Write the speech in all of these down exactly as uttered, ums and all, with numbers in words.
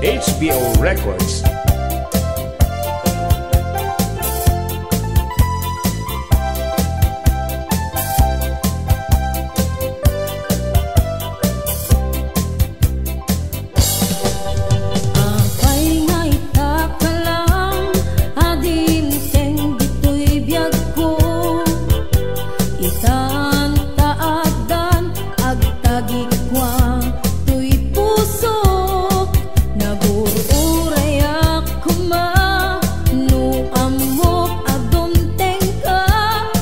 H B O Records. Apay nga ita ka lang a dimteng ditoy biagko. Itan ta addan agtagikua toy pusok. Nagur-urayak koma no ammok a dumtengka.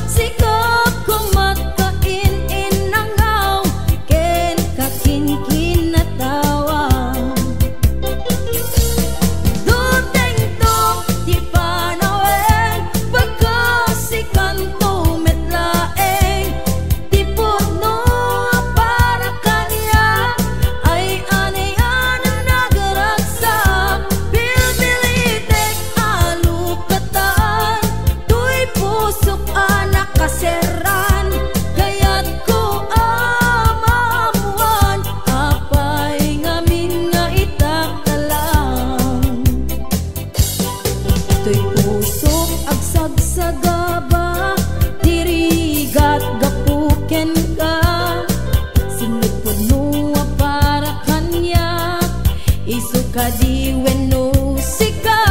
Sika koma ti in-inangaw ken kakinkinatawa. Dumtengto ti panawen, bakas sikanto met laeng ti pudno a para kaniak. Ay anian a nagragsak, pilpilitek a lukatan toy pusok a nakaserran. Kayatko a maammuan, apay ngamin nga ita ka lang. Toy pusok agsagsagaba ti rigat gapu kenka. Sinno pudno a para kaniak, isu kadi wenno sika.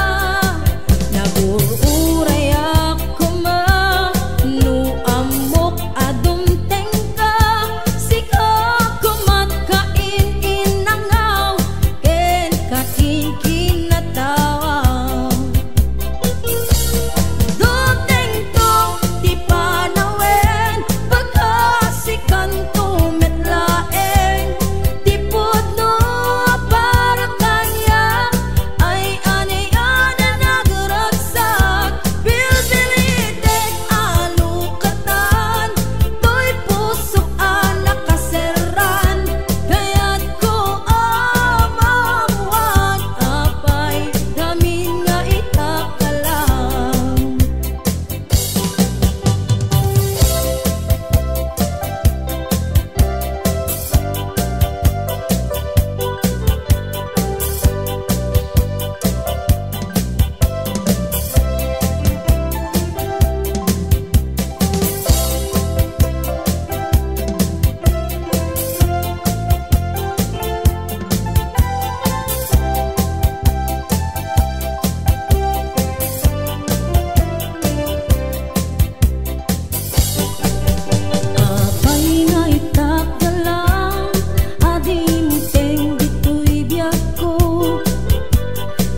Nagur-urayak koma no ammok a dumtengka. Sika koma ti in-inangaw ken kakinkinatawa. Dumtengto ti panawen, bakas sikanto met laeng ti pudno a para kaniak. Ay anian a nagragsak, pilpilitek a lukatan toy pusok a nakaserran. Kayatko a maammuan, apay ngamin nga ita ka lang. Apay nga ita ka lang a dimteng ditoy biagko.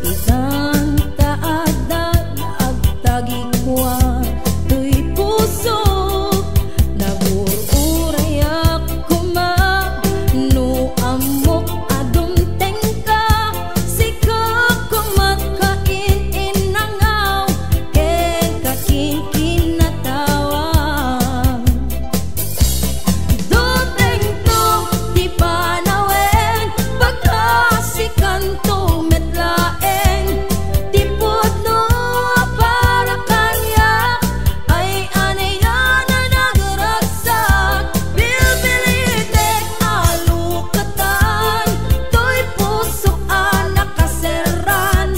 Itan ta addan agtagikua toy pusok. Nagur-urayak koma no ammok a dumtengka. Sika koma ti in-inangaw ken kakinkinatawa. Dumtengto ti panawen, bakas sikanto met laeng ti pudno a para kaniak. Ay anian a nagragsak, pilpilitek a lukatan toy pusok a nakaserran.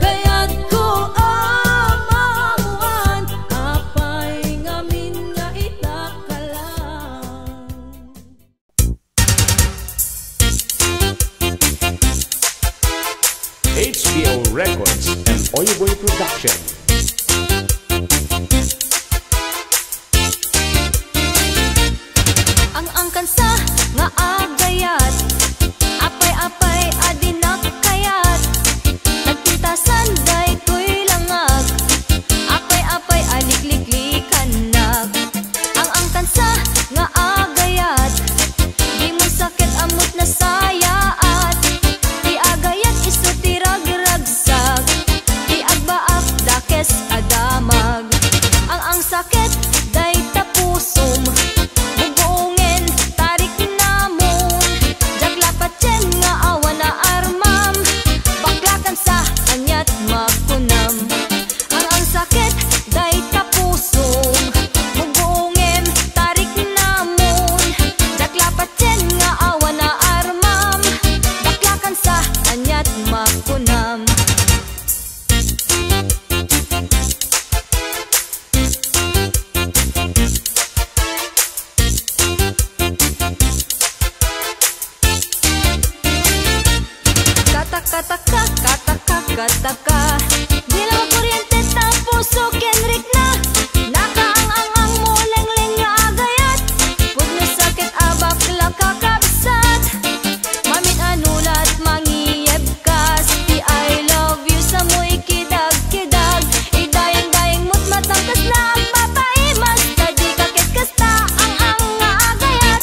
Kayatko a maammuan, apay ngamin nga ita ka lang. H B O Records and Oyoboy Production. Ang-angkan sa nga agayat, apay-apay a dinak kayat. Nagpintasan daytoy langag, apay-apay a likliklikannak. Ang-angkan sa nga agayat, dimon sakit ammot nasayaat. Ti agayat isu ti ragragsak, ti agbaak dakes Kataka, kataka, kataka. Dila makuriente ta puso ken rikna. Nakaang-ang-ang mo lengleng nga agayat. Pudno sakit a bakla kakabsat. Mamin-anulat mangieb kas ti I love you sa mo'y kidag-kidag. Idayeng-dayeng mo't matangkas na agpapaimas. Ta di ka ket kasta ang-ang nga agayat.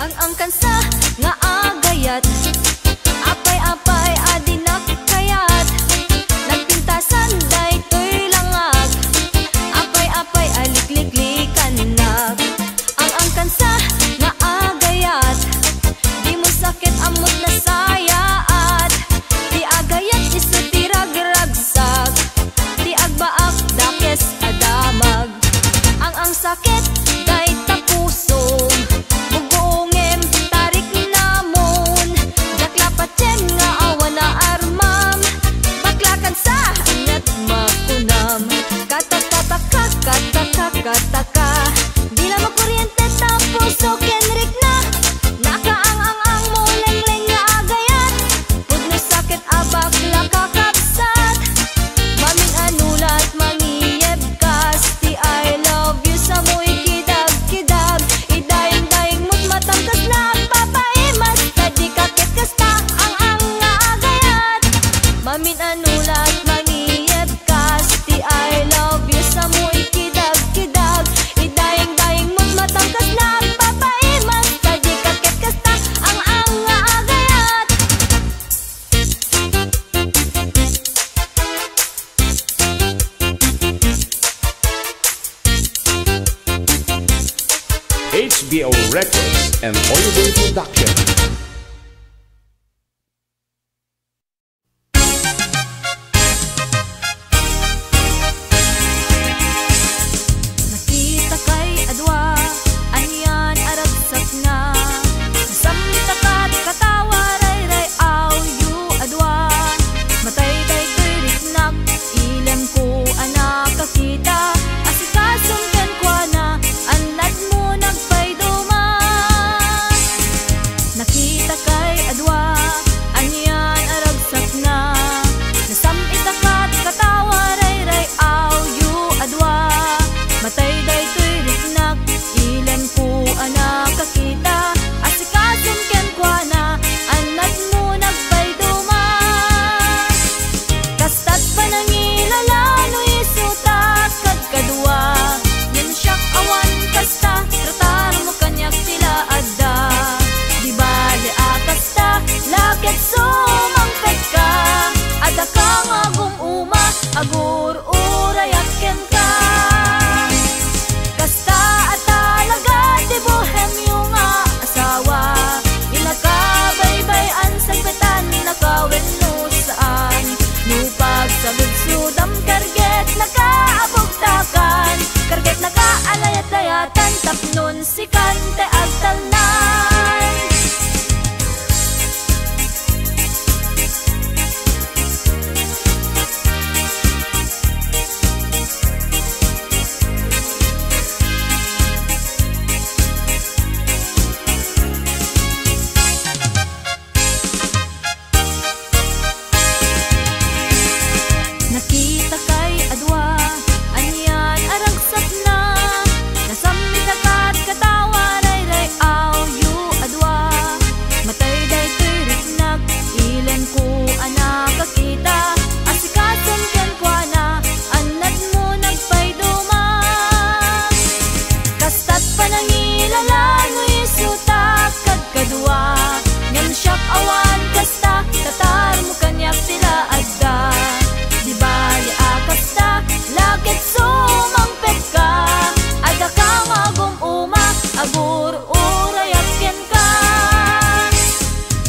Ang-angkan sa nga agayat, apay-apay a dinak kayat. Nagpintasan daytoy langag, apay-apay a likliklikannak. Ang-angkan sa nga agayat, dimo sakit ammot nasayaat. Ti agayat isu ti ragragsak, ti agbaak dakes a damag. Ang-ang sakit dayta pusom, bugongem tariknamon. Diak la patiem nga awan a armam, baklakan sa aniat makunam. Katakataka, kataka, kataka. Dila makuriente ta puso ken rikna. Nakaang-ang-ang mo lengleng nga agayat. Pudno sakit a bakla kakabsat. Mamin-anulat mangieb kas ti I love you sa mo'y kidag-kidag. Idayeng-dayeng mo't matangkas na agpapaimas. Ta di ka ket kasta ang-ang nga agayat. Mamin-anulat mangieb kas ti I love you sa mo'y kidag-kidag. Idayeng-dayeng mo't matangkas na agpapaimas. Ta di ka ket kasta ang-ang nga agayat. H B O Records and Oliver Production. Nakitakay a dua, anian a ragsakna. Nasammitak a katawa, rayray-aw yo a dua. Matay daytoy riknak, ilemko a nakakita. Asikasom kenkuana, annadmo nagpaiduma. Nakitakay a dua, anian a ragsakna. Nasam-itak a katawa, rayray-aw yo a dua. Matay daytoy riknak, ilemko a nakakita. Asikasom kenkuana, annadmo nagpaiduma. Kasta't panangilala no isutak kadkadua. Ngem siak awan kasta, ratarmo kaniak ti la adda. Di bale a kasta, la ket sumangpetka. Adda ka nga agum-uma, agur-urayak kenka. Kasta a talaga ti bohemio nga asawa. Inakabaybay-an, sangpetannaka wenno saan. No pagsaludsodam, kargetnaka a bugtakan, kargetnaka a layat-layatan tapnon sikan ti agtalnan. Nakitakay a dua, anian a ragsakna. Nasammitak a katawa, rayray-aw yo a dua. Matay daytoy riknak, ilenko a nakakita. Asikasom kenkuana, annadmo nagpaiduma. Kasta't panangilala no isutak kadkadua. Ngem siak awan kasta, tatarmo kaniak ti la adda. Di bale a kasta, la ket sumangpetka. Adda ka nga agum-uma, agur-urayak kenka.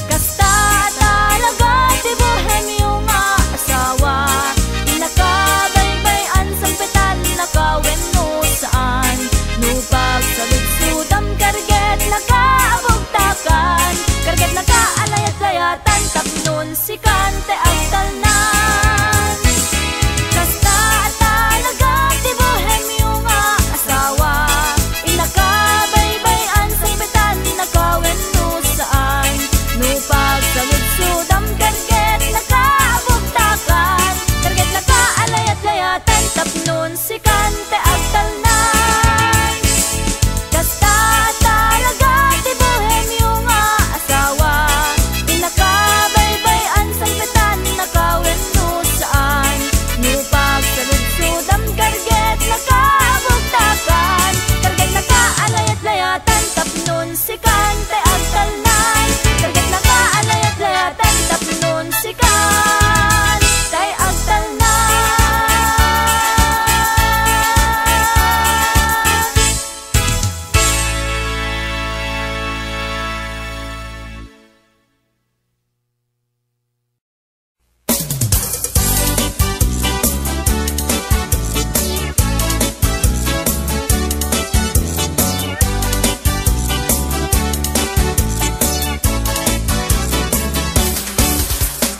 Kasta talaga ti bohemio nga asawa. Inakabaybay-an, sangpetannaka wenno saan. No pagsaludsodam, kargetnaka a bugtakan, kargetnaka a layat-layatan tapnon sikan ti agtalnan.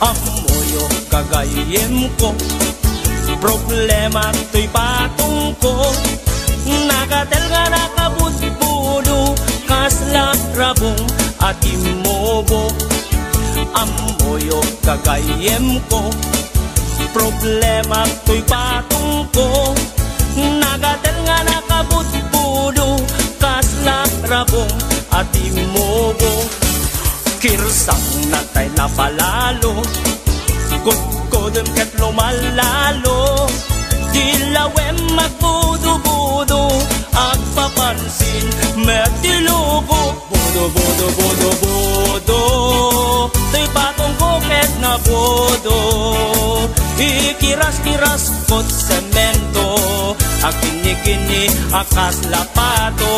Ammoyo, gagayyemko, problema toy patongko. Nagatel nga nakabudbudo, kasla rabong a timmubo. Ammoyo, gagayyemko, problema toy patongko. Nagatel nga nakabudbudo, kasla rabong a timmubo. Kirsang natay napalalo, kudkudem ket lumallalo. Ti lawem agbudobudo, agpapansin met ti lubo. Budo, budo, budo, budo, toy patongko ket nabudo. Ikiras-kiras kot semento, agkinni-kinni a kasla pato.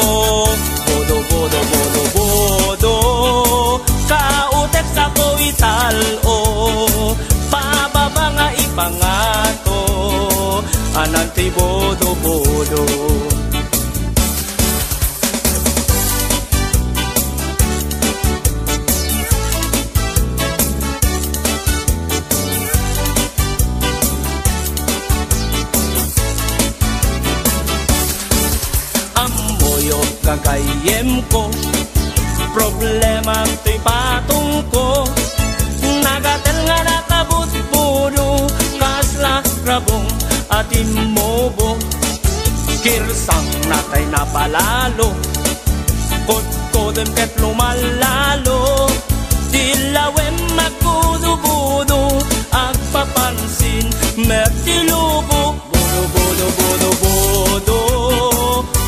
Budo, budo, budo, budo, kautek sa ko ital-o, pababa nga ipangato, anan ti budo-budo. Ammoyo, gagayyemko, problema toy patongko. Nagatel nga nakabudbudo, kasla rabong a timmubo. Kirsang natay napalalo, kudkudem ket lumallalo. Ti lawem agbudobudo, agpapansin met ti lubo. Budo, budo, budo, budo,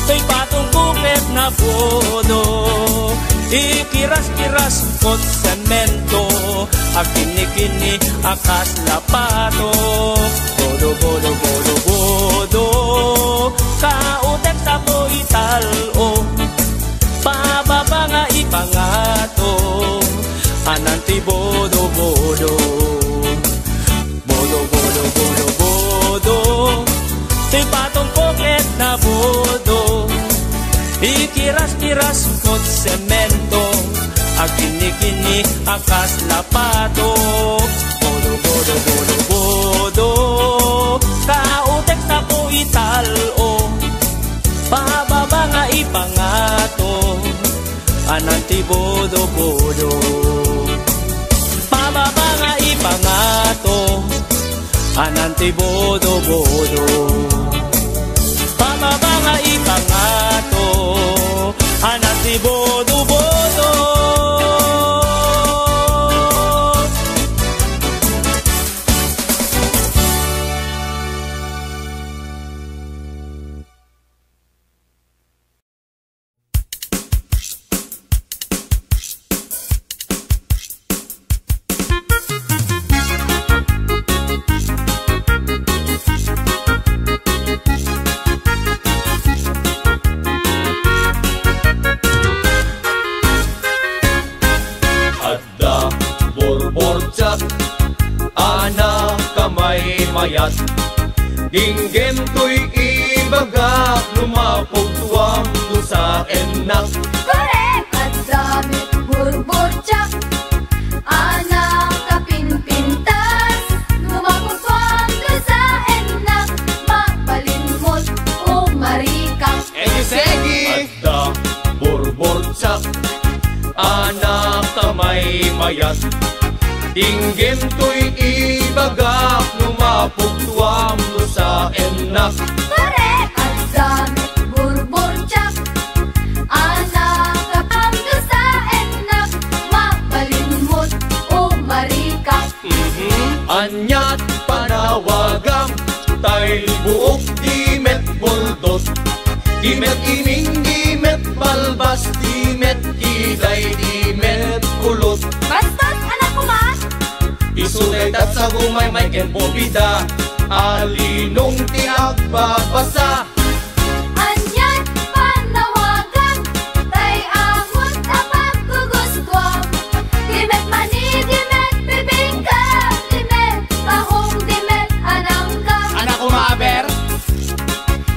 toy patongko ket nabudo. Ikiras-kiras kot semento, agkinni-kinni a kasla pato. Budo, budo, budo, budo, kautek sa ko ital-o, pababa nga ipangato, anan ti budo-budo. Budo, budo, budo, budo, ti patongko ket nabudo. Ikiras-kiras kot semento, agkinni-kinni a kasla pato. Budo, budo, budo, budo, kautek sa ko ital-o, pababa nga ipangato, anan ti budo-budo. Pababa nga ipangato, anan ti budo-budo. Pababa nga ipangato, anan ti budo-budo. Adda burburtiak a nakamaymayat. Inggem toy ibagak no mapugtuam no saennak. Korek! Adda met burburtiak a nakapinpintas. No mapugtuam no saennak, mabalinmot o marikak. Egi, segi! Adda burburtiak a nakamaymayat. Inggem toy ibagak no mapugtuam no saennak. Pare, adda met burburtiak a nakapuam no saennak, mabalinmot o marikak. Mhm. Aniat panawagam, tay buok di met buldot, di met iming, di met balbas, di met kiday, di met kulot. Bastos, anak ko, ma! Isu dayta sa gumaymay ken pupida, alinong ti agbabasa. Aniat panawagam, tay amot a paggugustuam. Di met mani, di met bibingka, di met bahong, di met anangka. Anak ko, ma, aber?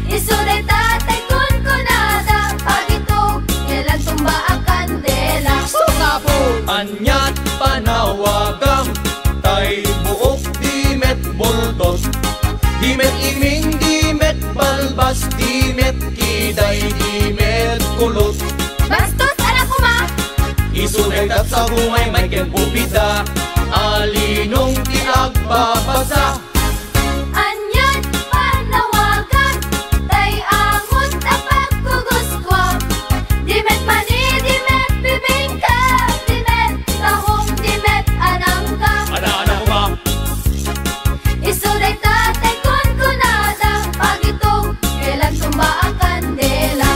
Isu dayta tay kunkunada, pagitog, yalan tumba a kandela. Sukapo! Aniat panawagam, tay Daydi met kulot. Bastos, anak, kuma! Isu dayta sa gumaymay ken bubida. Alinong ti agbabasa? Aniat panawagan, tay angot a pagkuguskoam. Di met mani, di met bibingka, di met tahong, di met anangka. Ana, ana, kuma! Isu dayta tay kunkunada, pagitog, kailan tumba a kandela.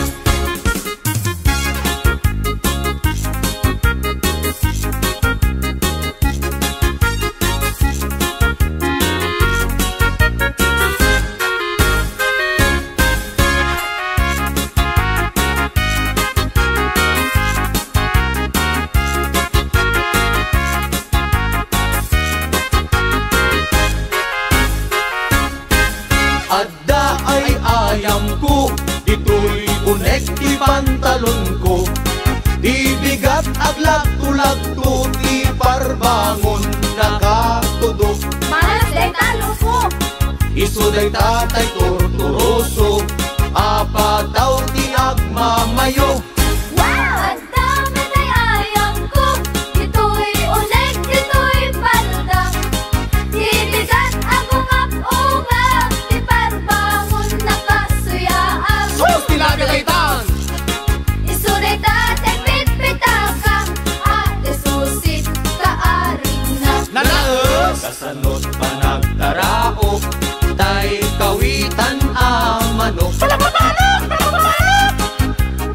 Adda ay-ayamko, ditoy unek ti pantalonko. Ti bigat aglagto-lagto, ti parbangon nakatudok. Malas dayta, loko! Isu dayta tay turturoso, a pataw ti agmamayo. Wow! Dama tay ayamko, ditoy unek, ditoy palda. Ti bigat agungap-ungap, ti parbangon nakasuyaab. Sus, ti lagay daytan! Isu dayta tay pitpitaka, a ti susit kaarigna. Nanaes! Kasano't panagtaraok, tay kawitan a manok? Palakpakalok! Palakpakalok!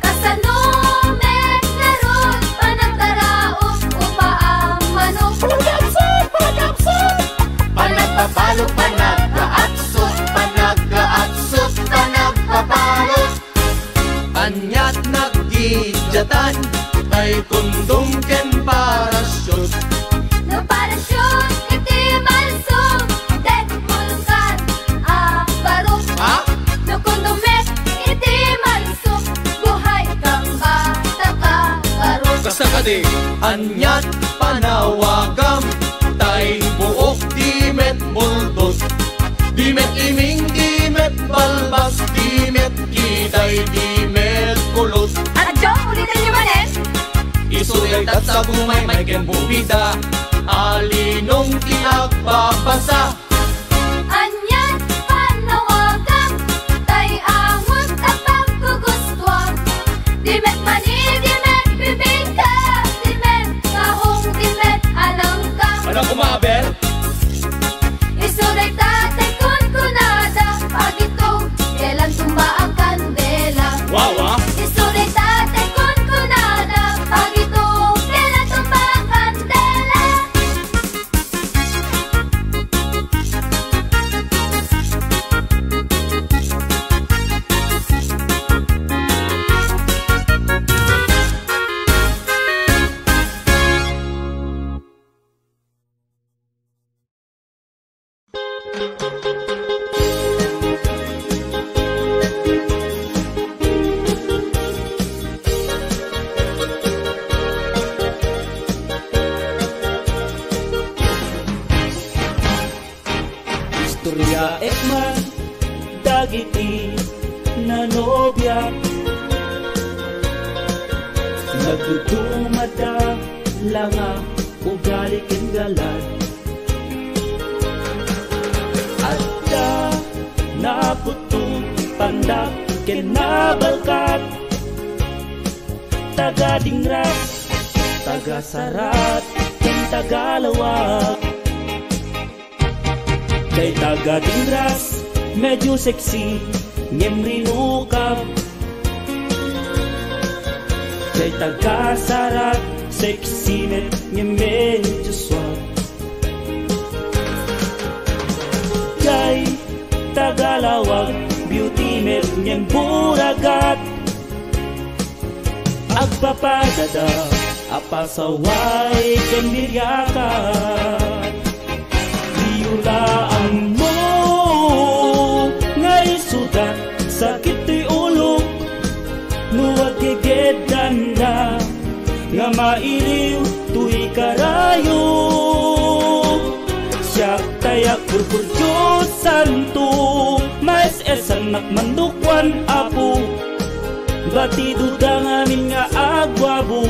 Kasano met ngarud panagtaraok, upa a manok? Palakpakalok! Palakpakalok! Panagpapalok, panagkaatsot, panagkaatsot, panagpapalok. Aniat naggidiatan, tay kondom ken parachute. No parachute iti malsog, dek bulkan a barok. Ha? No kondom met iti malsog, buhay kang bata ka barok. Kasta kadi, aniat panawagam, tay buok di met buldot. Di met iming, di met balbas, di met kiday, di met kulot. Adyo, uliten yo manen. Isu dayta sa gumaymay ken bubida, alinong ti agbabasa? Aniat panawagam, tay angot a pagkugustuam. Di met mani, di met bibingka, di met kahong, di met alangka. Ano, kumabel? Isu dayta tay kunkunada, pagitog, kailan tumba a kandela. Wawa. Isu dayta tay kunkunada, pagitog, kailan tumba a kandela. Istoryaek man dagiti nanobia. Nagdudumada la nga ugali ken galad. Adda naputog pandak ken nabalkat. Taga Dingras, taga Sarat, ken taga Lawag. Jay taga Dingras, medyo sexy, ngem rinukab. Jay taga Sarat, sexy met, ngem medyo suab. Jay taga Lawag, beauty met, ngem buragat. Agpapadada a pasaway ken biriakat. Diyo la ammo nga isuda sakit ti ulok no aggegeddanda nga mailiw toy karayo. Siak tay agpurpurdiosanto, mais-esannak mandukuan, Apo. Batido da ngamin nga aguabu,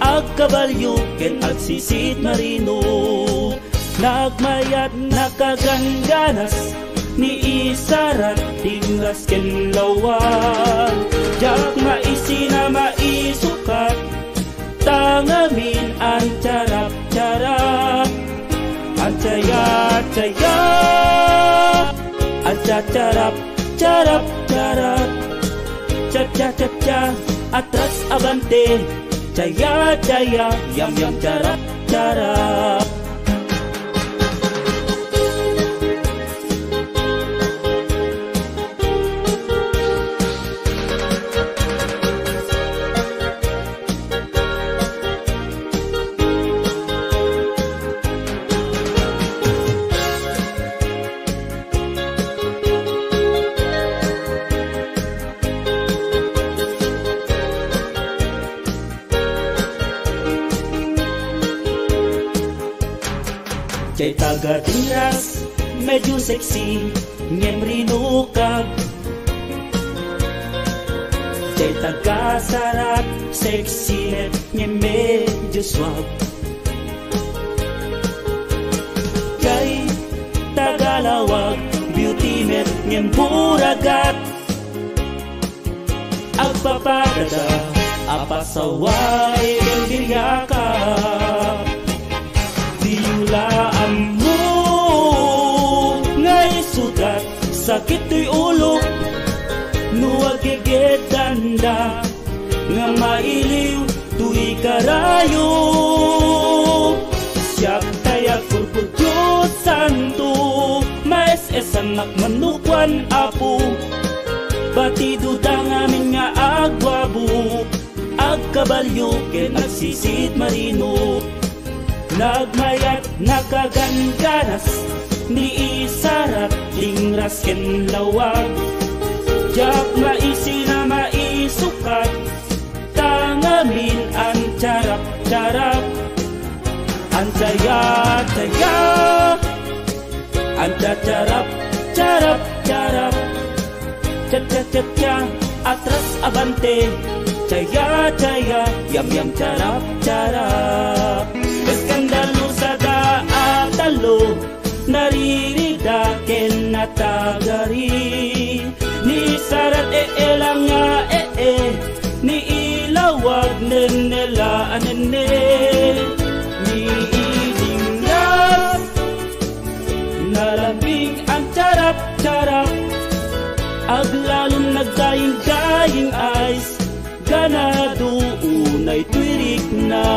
agkabalio ken agsisit marino. Nagmayat, nakagangganas, ni isarat, tingras ken lawag. Diak maisina, maisukat, ta ngamin antiarap-tiarap. Antiaya-tiaya, antiatiarap, tiarap, tiarap. Tia, tia, tia, tia, atras abante. Tiaya, tiaya, yam, yam, tiarap, tiarap. Diay taga-tingras, medyo sexy, ngem rinukag. Diay taga-sarat, sexy met ngem medyo swag. Diay taga-lawag, beauty met ngem buragat. Agpapadada a pasaway ken diriaka. Diyo la ammo nga isugat, sakit toy ulok no aggegeddanda nga mailiw toy karayo. Siak tay agpurpur, Dios Santo, maes-esannak mano kuan, Apo. Batido da ngamin nga aguabu, agkabalio ken agsisit marino. Nagmayat, nakagangganas, ni isarat, tingras ken lawag. Diak maisina, maisukat, ta ngamin antiarap-tiarap. Antiaya-tiaya, antiatiarap, tiarap, tiarap. Tia, tia, tia, tia, atras abante. Tiaya, tiaya, yam, yam, tiarap, tiarap. Eskandalosa da a tallo, naririda ken natagari. Ni isarat, ee la nga ee, ni ilawag, nenne la a nenne. Ni idingngas, nalambing antiarap-tiarap, aglalom nagdaying-daying eyes, ganado unay toy rikna.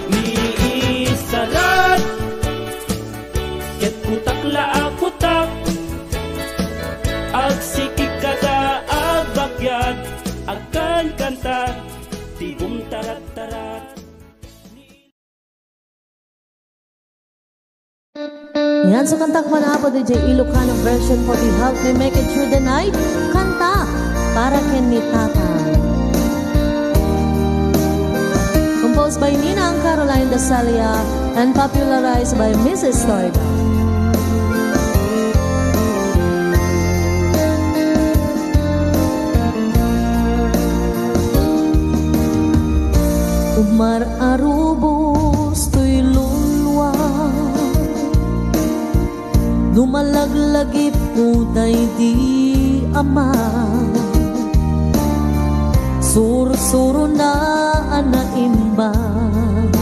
Ni isarat, ket kutak la a kutak, agsikig kada agbakyad, agkankanta ti bumtarat-tarat. Yan, so kantak man, Apo, D J Ilocano version for the Help Me Make It Through the Night. Kanta para ken ni Tata. Composed by Ninang Caroline Dasalia and popularized by Missus Toy. Umar a rubos toy luluag, no malaglagipko daydi ama. Sursurona a naimbag.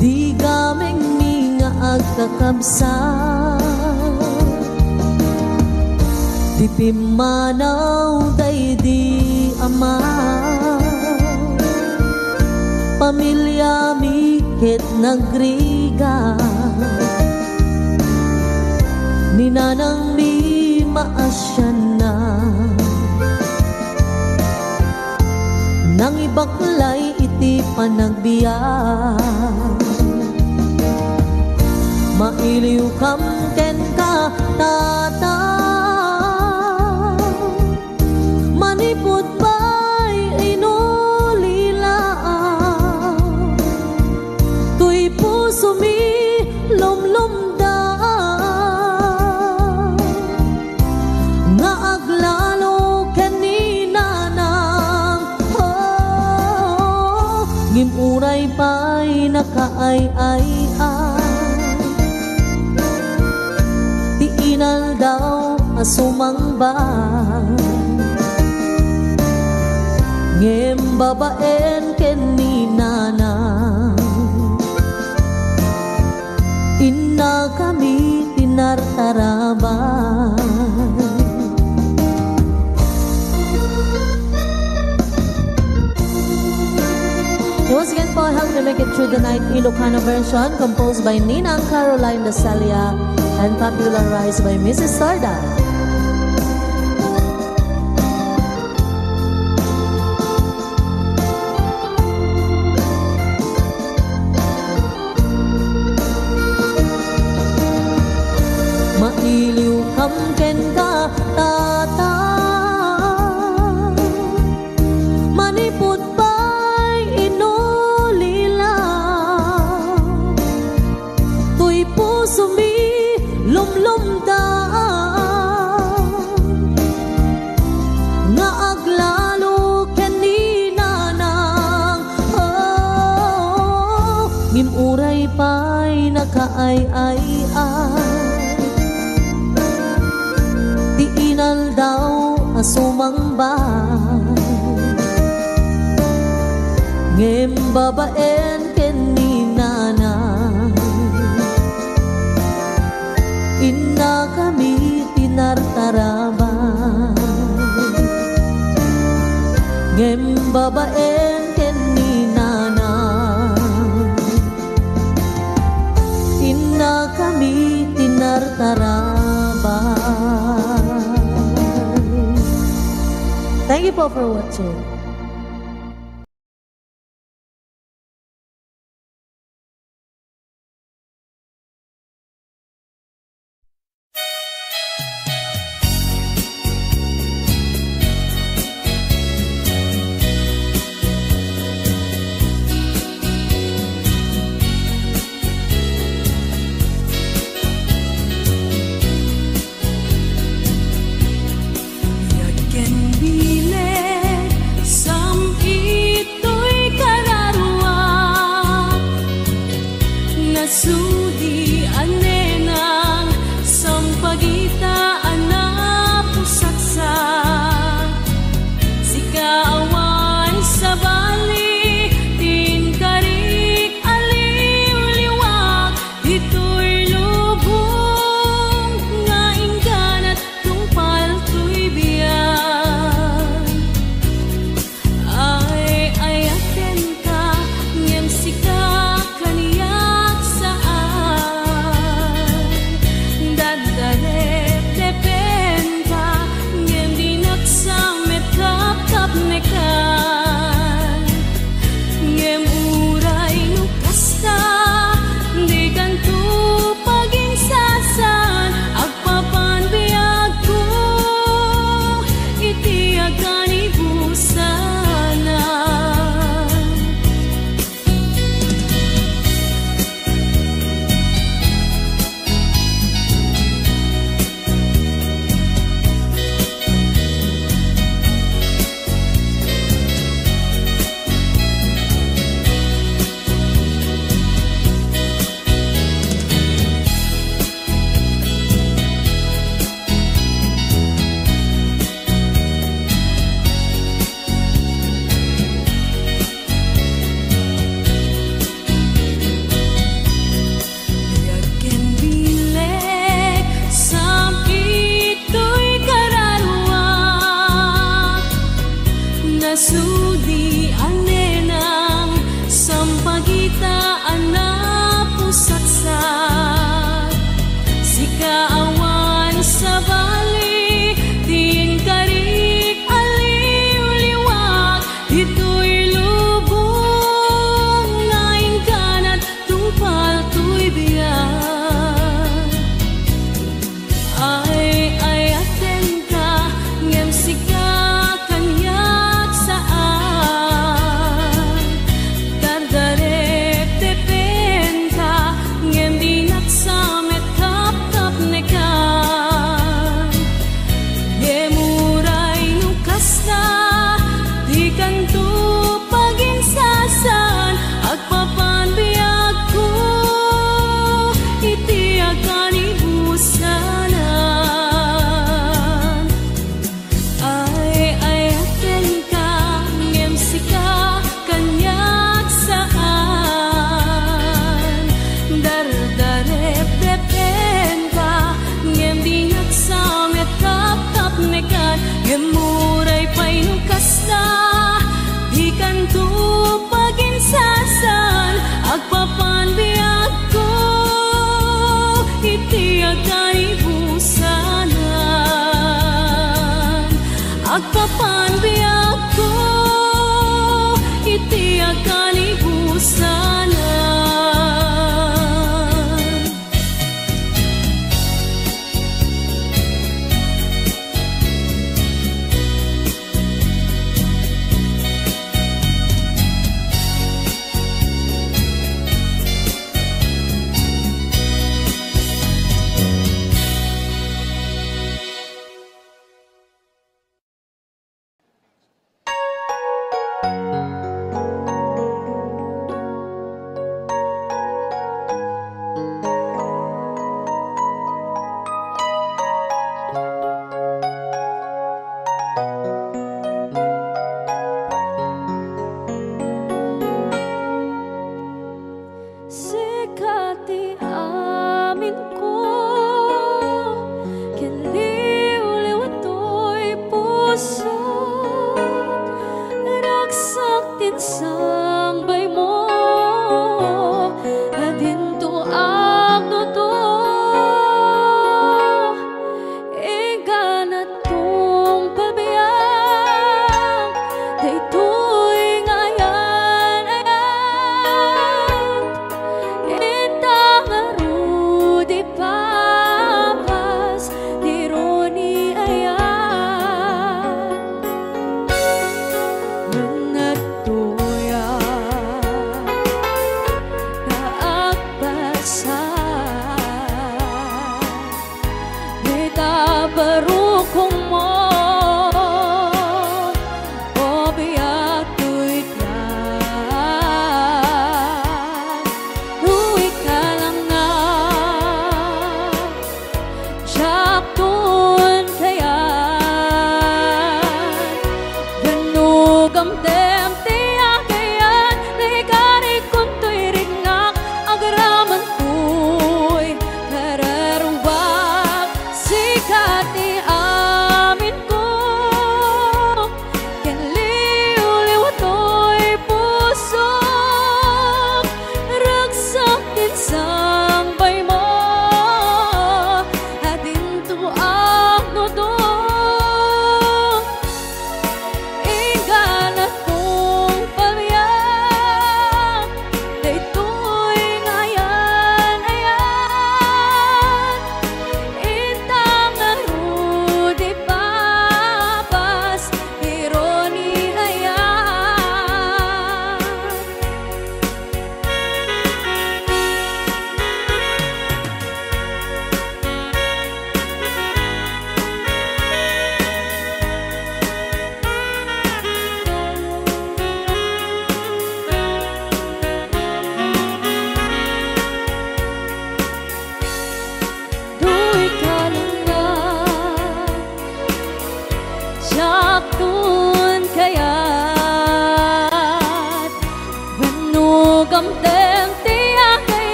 Di gamengmi nga agkakabsat ti pimmanaw daydi ama. Pamiliami ket nagrigat, ni nanangmi maasianna. Nangibaklay iti panagbiag. Mailiwkam kenka, Tata. Manipud pay inulilaak, toy pusomi lumlumda. Nga aglalo ay-ay-ay ti inaldaw a sumangba. Ngem babaen ken ni nanang, innakami ti nartarabay. Once again po, Help Me Make It Through the Night Ilocano version, composed by Ninang Caroline Dacelia and popularized by Missus Sorda. Mailiwkam kenka, Tatang, manipud pay inulila. Toy pusomi lumlumda nga aglalo ken ni nanang. Oh, ngem uray pay nakaay-ay-ay ti inaldaw a sumangba. Ngem babaen ken ni nanang, innakami ti nartarabay. Ngem babaen ken ni nanang, innakami ti nartarabay. Thank you po for watching. Biag ken bileg, sam-it toy kararua, nasudi a nenang, sampagita a napusaksak. Sika awan sabali, ti inkarik a liwliwak, ditoy lubong nga ingganat tungpal toy biag. Ay-ayatenka, ngem sika kaniak saan. Sika ti aminko, ken liwliwa toy puso, ragsak ti insangbaymo, a dinto agnudo. Ingganat tungpal biag, daytoy nga ayan-ayat, ita nga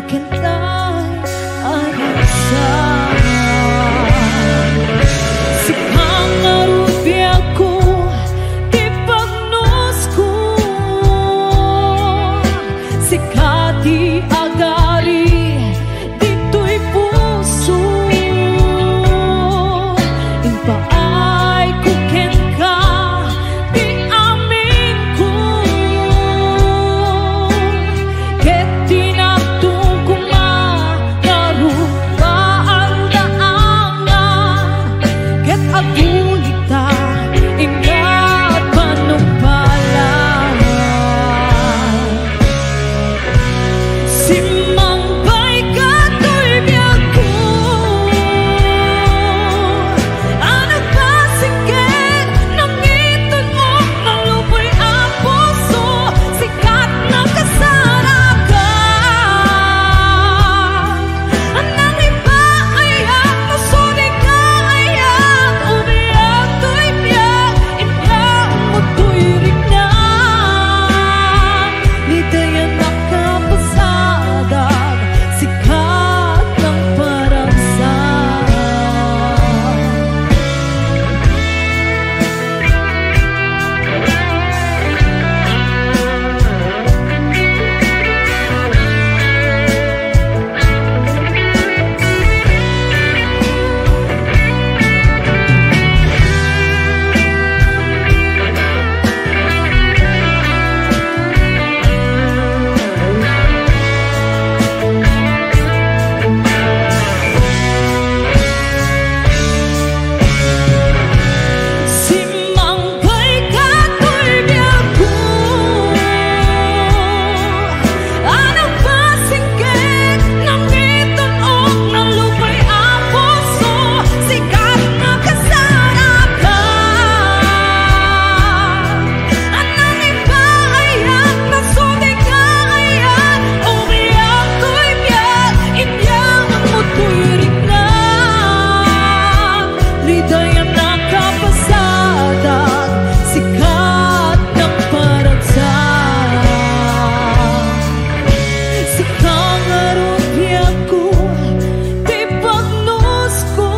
Kenka a ragsak. Sika ngarud biagko, ti pagnusko. Sika ti agari ditoy puso. Impaayko kenka ti aminko, ket tinaptongko nga rupaanda amin, ket agulita, inka panungpalan. Simmangbayka toy biagko. Anak, basing ket nangiton-ok, naluboy a puso, sika nga kasarakan. Nangipaayak, no sudi ka ayak, ubiag toy biag, inyam mo toy riknam. Ni dayan a kapasadak, sika nga paragsak. Simmangbayka toy biagko. Anak, basing ket nangiton-ok, naluboy a puso, sika nga kasarakan. Nangipaayak, no sudi ka ayak, ubiag toy biag, inyam mo toy riknam. Ni dayan a kapasadak, sika nga paragsak. Sika ngarud biagko, ti pagnusko.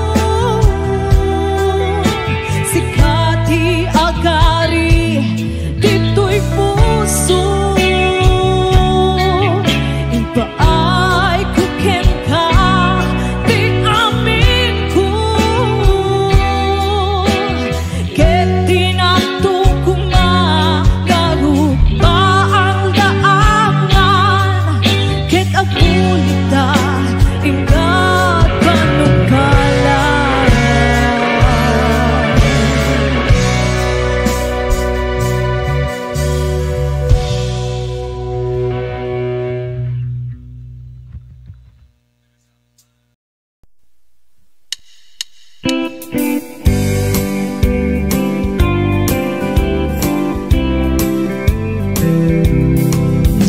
Sika ti agari ditoy puso. Impaayko kenka ti aminko, ket tinaptongko nga rupaanda amin, ket agulita, inka panungpalan.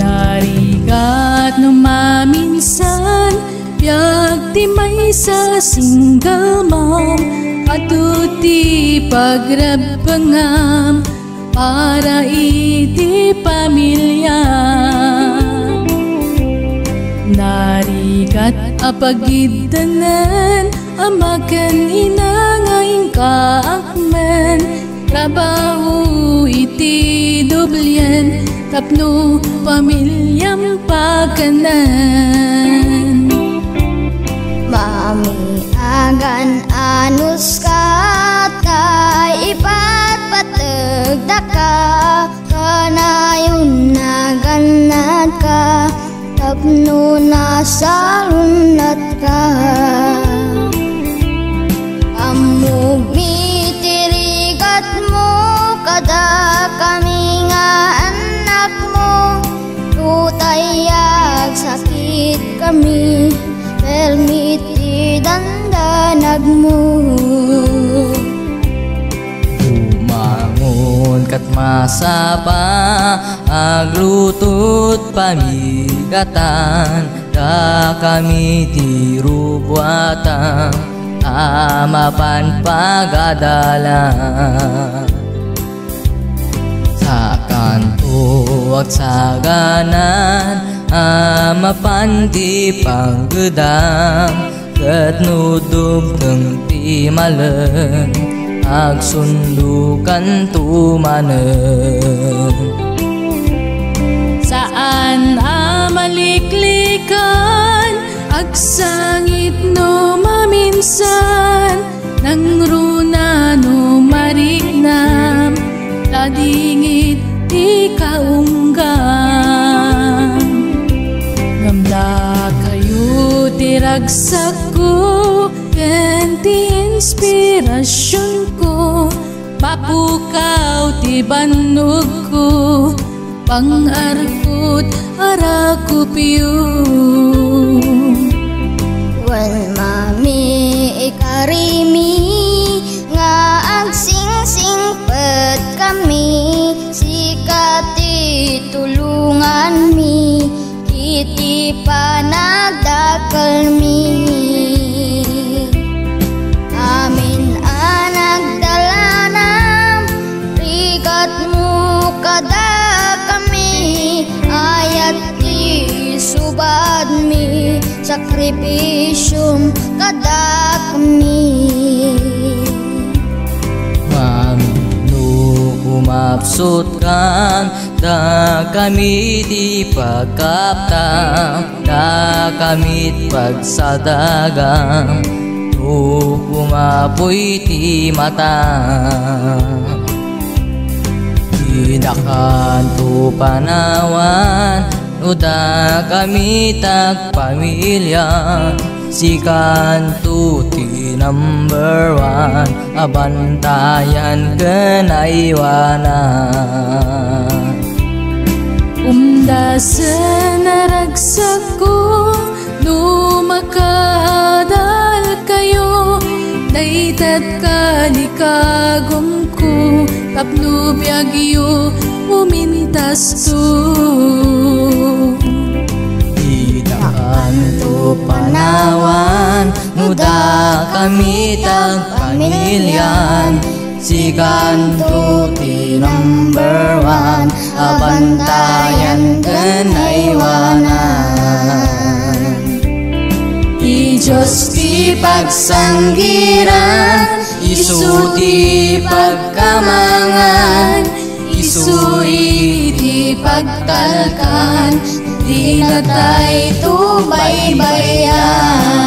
Narigat no maminsan, biag ti maysa single mom, adu ti pagrebbengam para iti pamiliam. Narigat a pagiddangen ama ken ina nga inka akmen, trabaho iti doblien tapno pamiliam pakanen. Mami, agan anus kat ka, ipatpategdaka, kanayon nagannatka tapno nasarunatka. Ammom iti rigatmo kadakami nga annakmo, no tay agsakitkami, permi ti dandanagmo. Bumangon ket masapa, agluto't pamigatan, dakami ti rubuatan a mapan pagadalan. Sakanto agsaganan, a mapan ti panggedam, ket no dumteng ti malem, agsundokanto manen. Saan a maliklikan, agsangit no maminsan, nangruna no mariknam, ta dingit ti kaunggam. Ngem dakayo ti ragsakko ken ti inspirasionko, mapukaw ti bannogko, pang-arkot a rakupyo. Wen mami, ikarimi nga agsingsingpetkami, sika ti tulonganmi iti panagdakelmi. Amin a nagdalanam, rigatmo kadakami, ayat ti subadmi, sakripisiom kadakami. Mami, no umapsutkan, dakami ti pagkaptam, dakami ti pagsadagan, no kumapuy ti mata. Didakanto panawan, no dakami ti agpamilya, sikanto ti number one a bantayan ken aywanan. Umdasen a ragsakko, no makadalkayo, dayta ti kalikagumko, tapno biagyo umintasto. Didakanto panawan, no dakami ti agpamilian, sikanto ti number one a bantayan ken aywanan. Ti Dios ti pagsanggiran, isu ti pagkamangan, isu iti pagtalkan, di natay to baybay-an.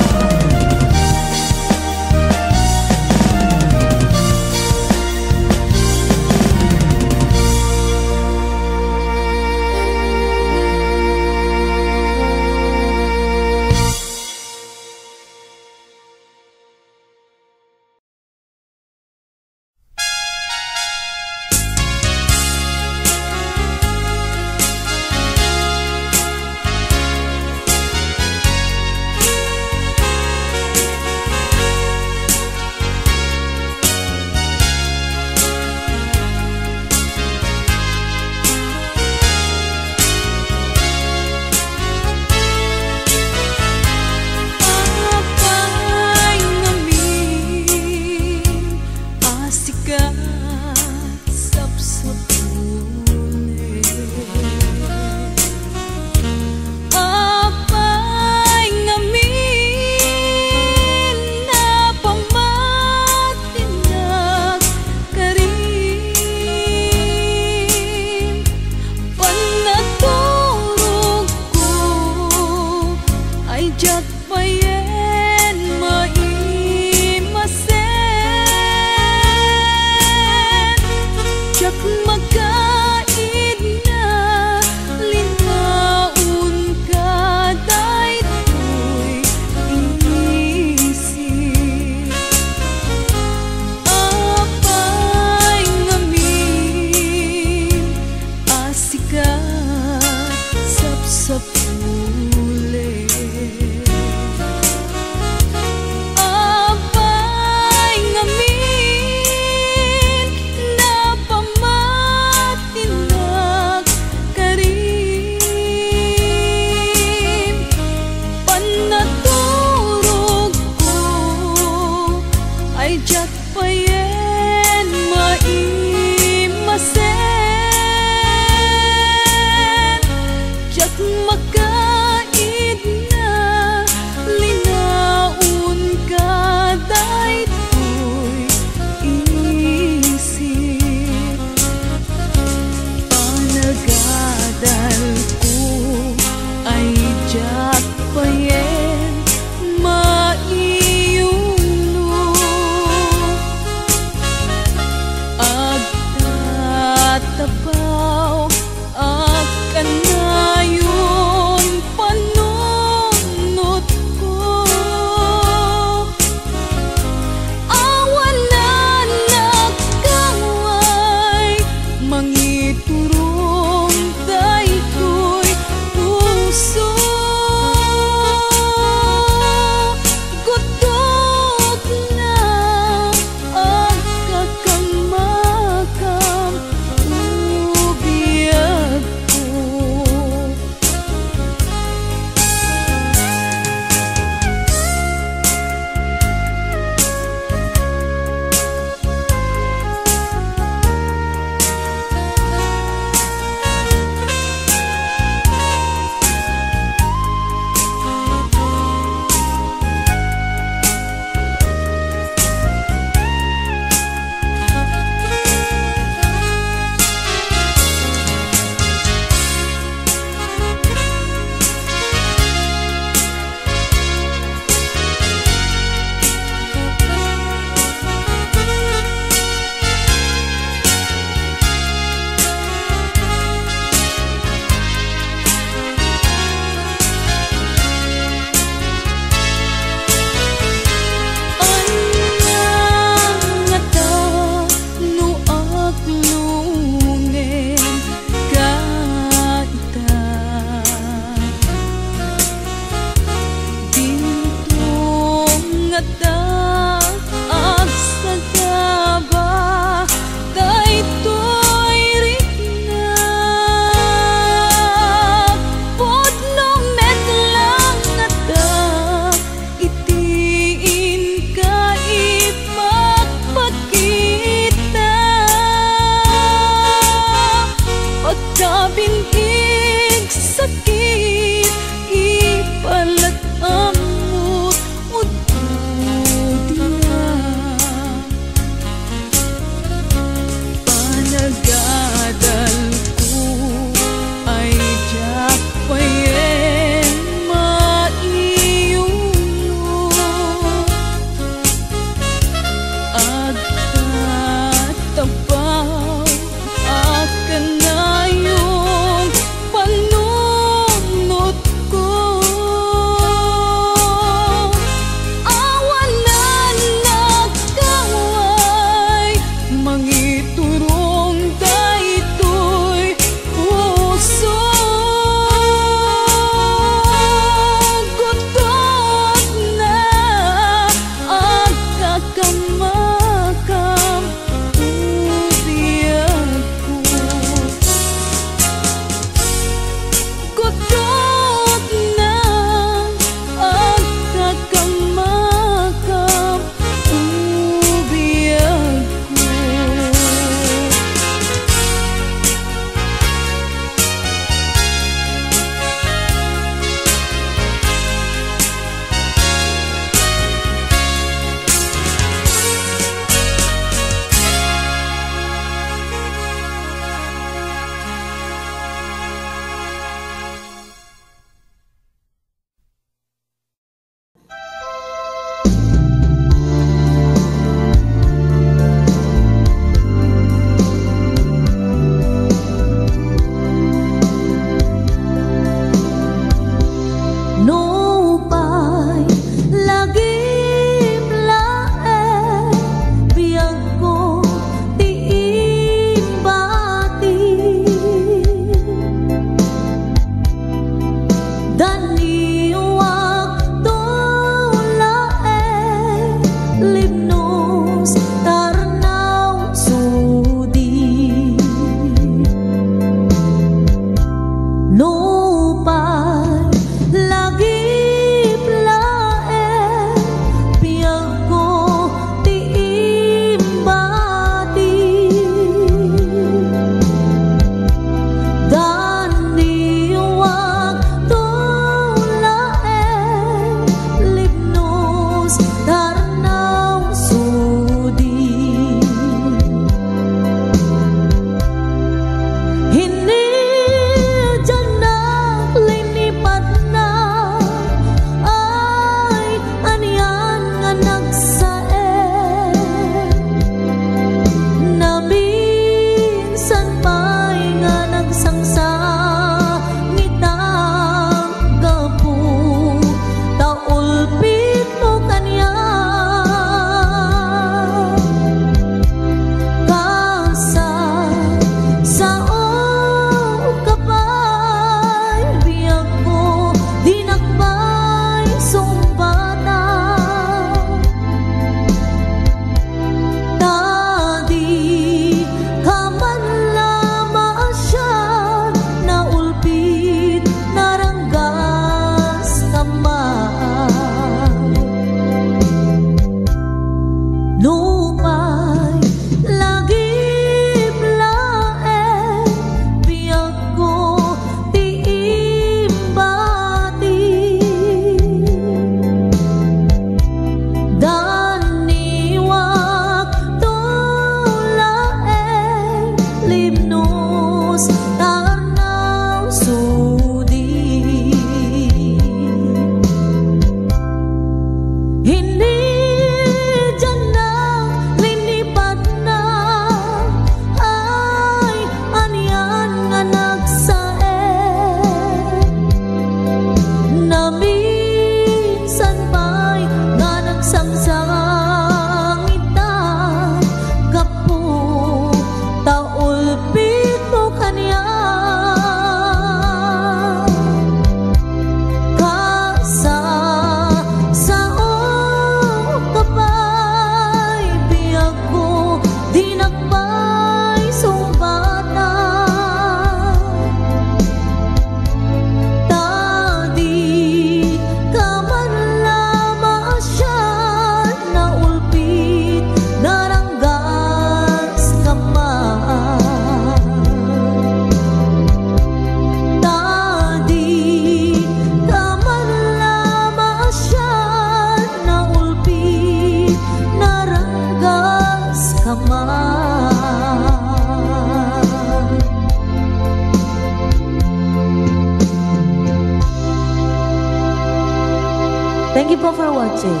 Thank you for watching.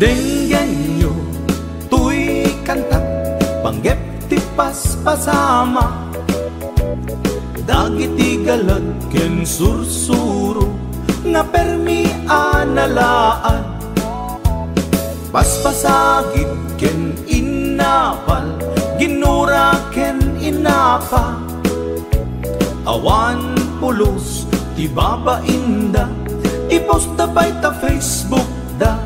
Denggenyo toy kantak, panggep ti paspasama. Dagiti galag ken sursuro nga permi a nalaad. Paspasagid ken innapal, ginura ken innapa. Awan pulos ti babainda, i-post da pay ta Facebook da.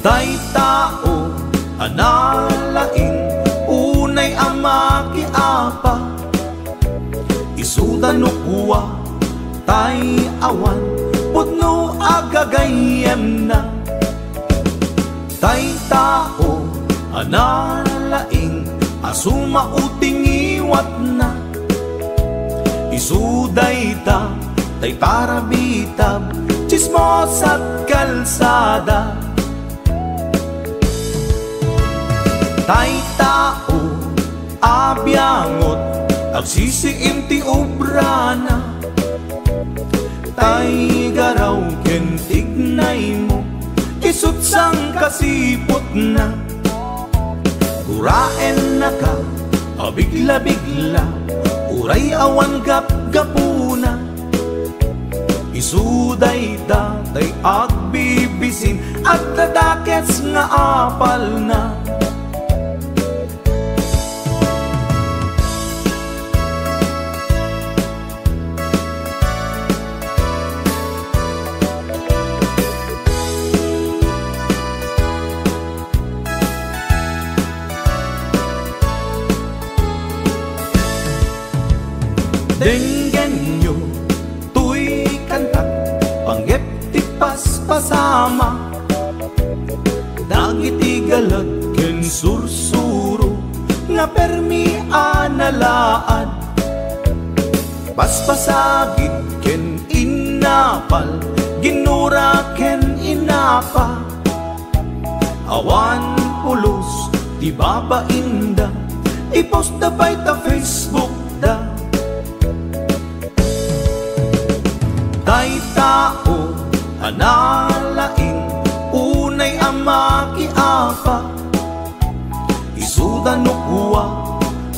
Tay tao a nalaing, unay a makiapa, isuda no kua, tay awan pudno a gagayyemna. Tay tao a nalaing a sumao ti ngiwatna. Isu dayta tay parabitab, tsismosa't kalsada. Tay tao a biangot, agsisiim ti obrana. Tay garaw ken tignaymo, isu't sangkasiputna. Guraennaka a bigla-bigla, uray awan gapgapuna. Isu dayta tay agbibisin, agdadakes nga apalna. Denggenyo toy kantak, panggep ti paspasama. Dagiti galag ken sursuro nga permi a nalaad. Paspasagid ken innapal, ginura ken innapa. Awan pulos ti babainda, i-post da pay ta Facebook da. Tay tao a nalaing, unay a makiapa, isuda no kua,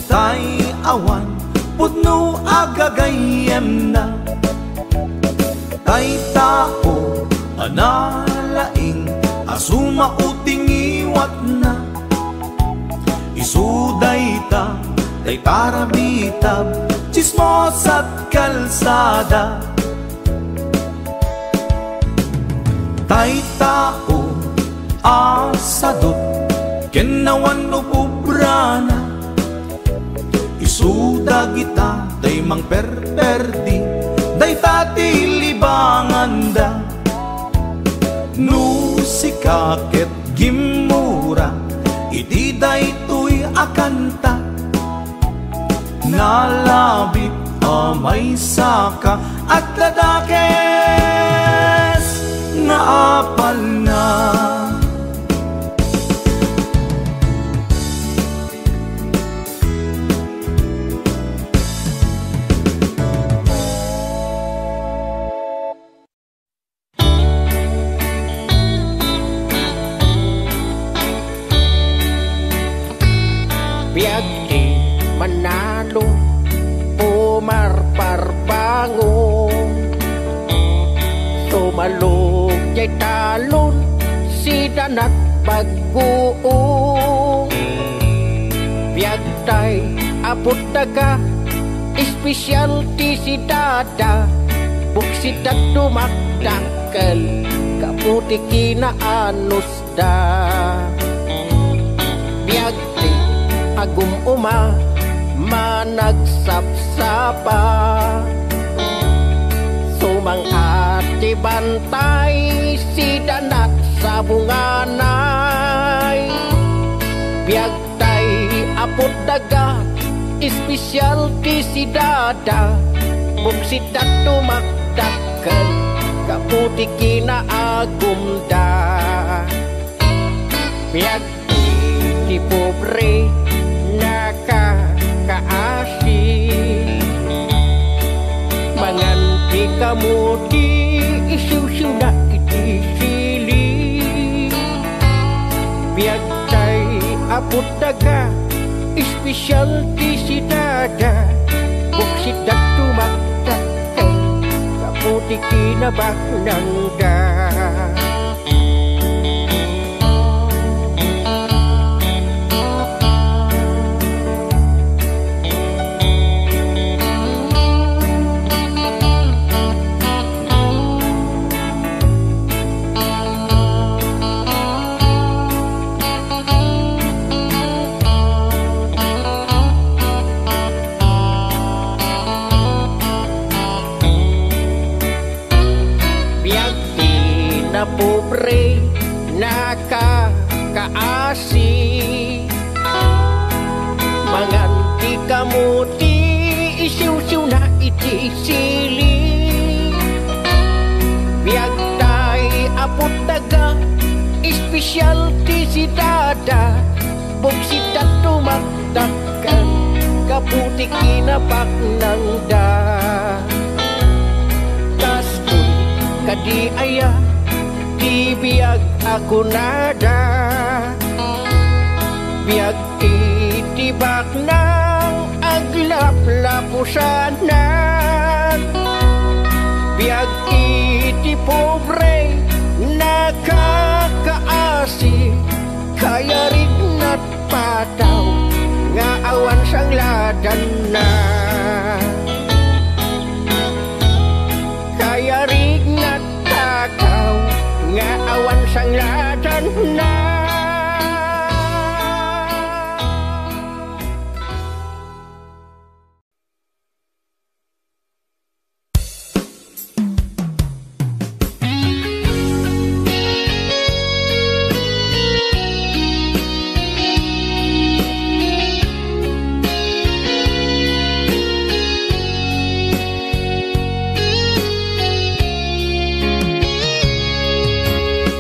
tay awan pudno a gagayyemna. Tay tao a nalaing a sumao ti ngiwatna. Isu dayta tay parabitab, tsismosa't kalsada. Tay tao a sadut ken awan no pobrana. Isu dagita tay mangperperdi, dayta ti libanganda. No sika ket gimmura iti daytoy a kanta, nalabit a maysaka, adda dakes nga apalna. Biag ti Manalo, Omar Parbangon. Sumalog jay talon, sidanat bagguong. Biag tay apod daga, espesyal ti sidada. Buksitak dumakdakkel, gapu ti kinaanusda. Biag ti agum-uma, managsapsapa. Sumang-at ti Bantay, sida nat sabunganay. Biag tay aput daga, specialty si dada. Buksit da tumaktakkel, kaputi kinaagumda. Biag iti pobre, nakakaasi. Mangan ti kamuti, isiwsiwna iti sili. Biag tay aput daga, specialty si dada. Buksit da tumaktakkel, kaputi kinabaknangda. Biag ti napobre, nakakaasi. Mangan ti kamuti, isiwsiwna iti sili. Biag tay aput daga, specialty si dada. Buksit da tumaktakkel, kaputi kinabaknangda. Kas kun kadi aya ti biag a kunada. Biag iti baknang aglaplapusanan. Biag iti pobre, nakakaasi. Kayarigna pataw nga awan sangladanna. Kayarigna pataw nga awan sangladanna.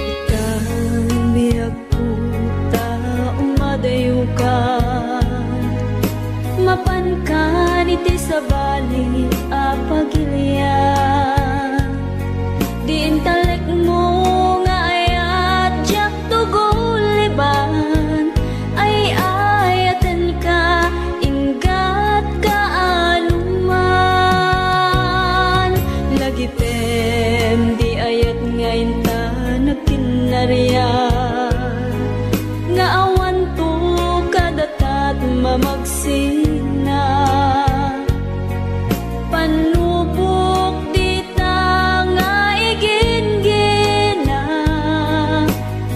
Ita, biag Puta, umadayokan, mapankan iti sabali a pagilian. Di intalekmo nga ayat, diak tuguliban, ay-ayatenka, inggat kaanoman. Lagipem di ayat nga inta nagkinnariat, nga awanto kadatat mamagsina. Pannubok dita nga iginggina,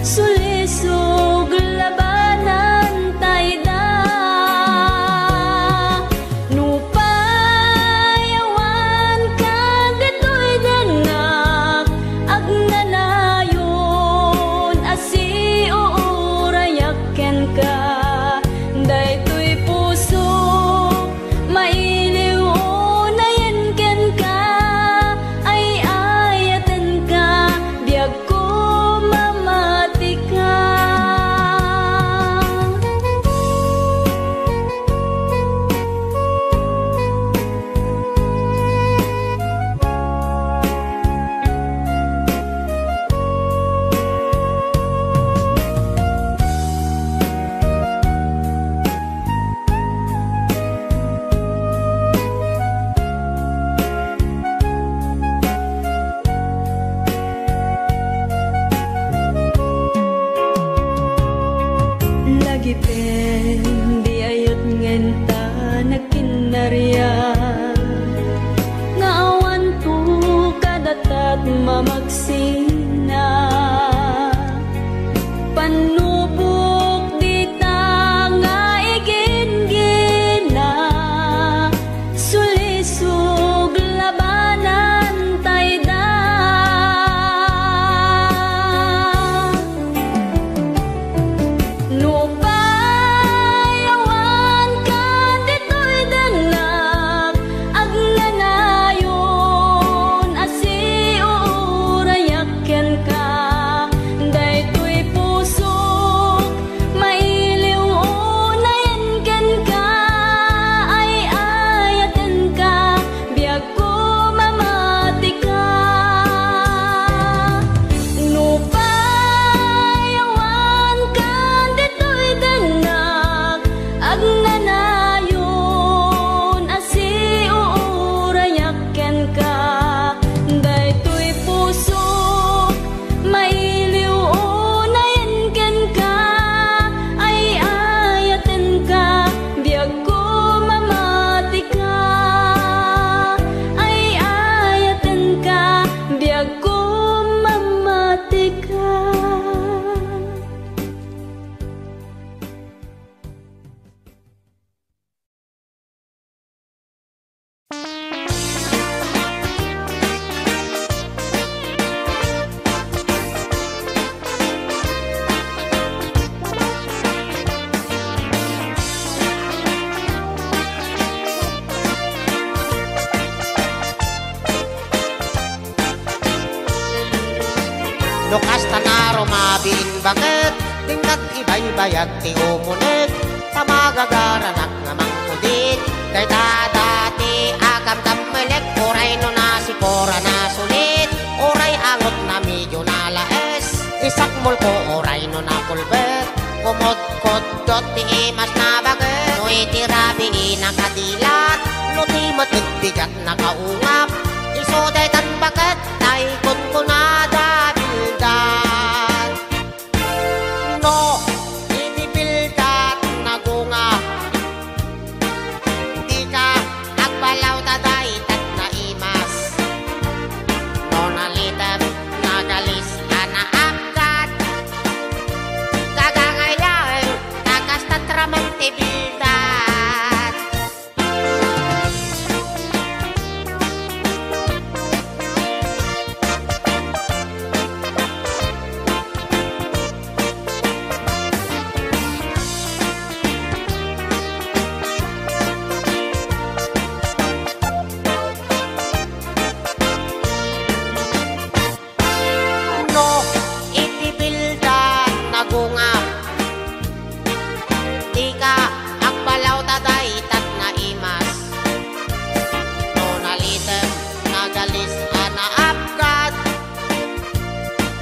sulisog labanan tayda. Nupay awan kadatoy dennak, agnanayon a siuurayak kenka. Daytoy puso, mailiw unayen kenka, ay-ayatenka, biagko mamatika. Lagipem di ayat nga inta nagkinnariat, nga awanto kadatat mamagsina. Pannubok dita nga iginggina, sulisog labanan tayda. Biin baket, dingkat ibaybayag ti umunek, ta magagaranak nga mangkudit. Dayta dati a kamkammelek, uray no nasipor a nasulit, uray angot na medyo nalaes, isakmolko uray no nakulbet, kumudkuddot ti imas na baket. No iti rabii nakadilat, no ti met bigat nakaungap, isu daytan baket, tay kunkunada bildat. No iti bildat nagunga, dika agbalaw ta daytat naimas. No nalitem, nagalis a naapkat, kagangay laeng ta kasta traman ti bildat. No iti bildat nagunga, dika agbalaw ta daytat naimas. No nalitem, nagalis a naapkat,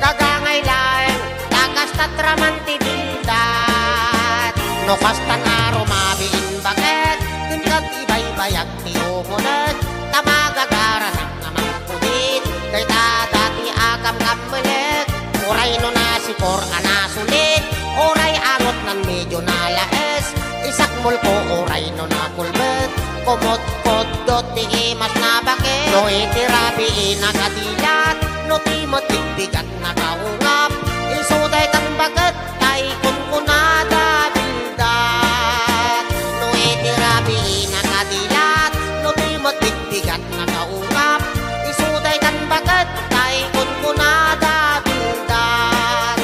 kagangay laeng ta kasta traman ti bildat. No kastan a rumabiin baket, dingkat ibaybayag ti umunek, ta magagaranak nga mangkudit. Dayta dati a kamkammelek, uray no nasipor a nasulit, uray angot nan medyo nalaes, isakmolko uray no nakulbet, kumudkuddot ti imas na baket. No iti rabii nakadilat, no ti met bigat nakaungap, isu daytan baket, tay kunkunada bildat. No iti rabii nakadilat, no ti met bigat nakaungap, isu daytan baket, tay kunkunada bildat.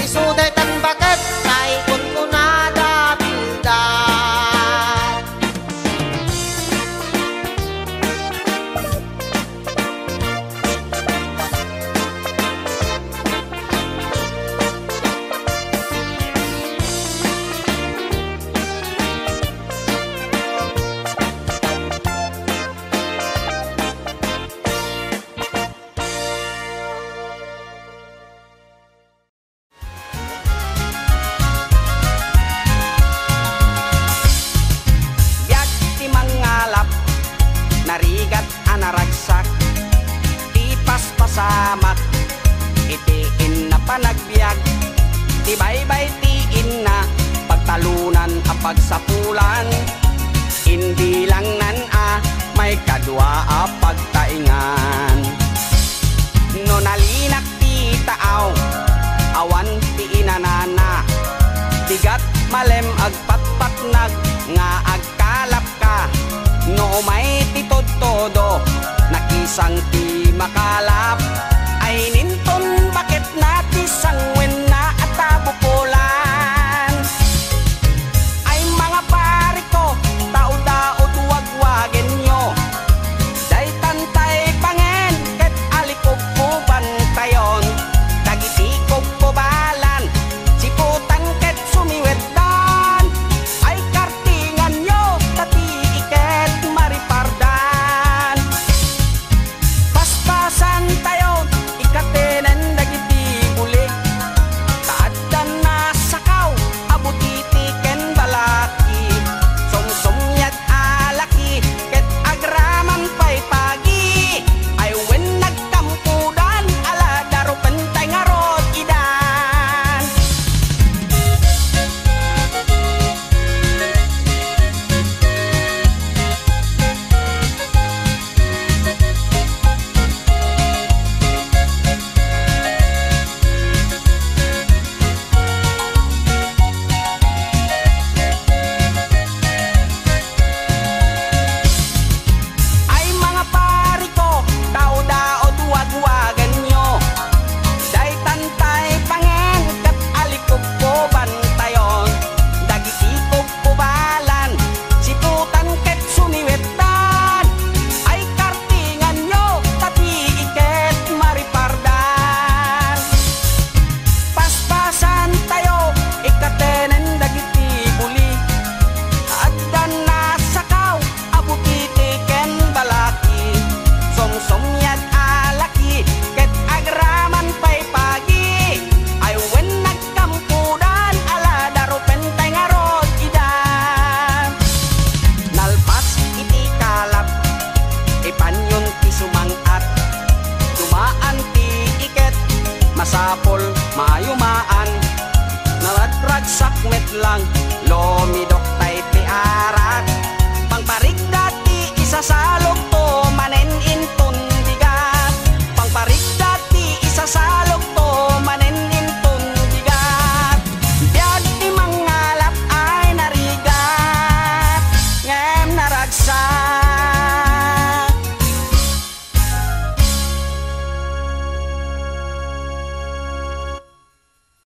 Isu daytan baket, tay kunkunada bildat. Biag ti mangngalap, narigat a naragsak, ti paspasamak, iti inna panagbiag, ti baybay ti inna, pagtalunan a pagsapulan, imbilangnan a maikadua a pagtaingan. No nalinak ti taaw, awan ti inanana. Bigat malem agpatpatnag nga agkalapka. No umay ti tudtudo, nakisang ti makalap. Ayninton baketna ti sangwenna a tabukolan. Ay, mga pari ko, taudaod wagwagenyo. Daytan tay pangen ket alikubkubantayon. Dagiti kubkubalan, sikutan ket sumiwetdan. Ay, kartinganyo, ta ti iket maripardan. Paspasantayo, ikatenen dagiti bulig. lang, lumidok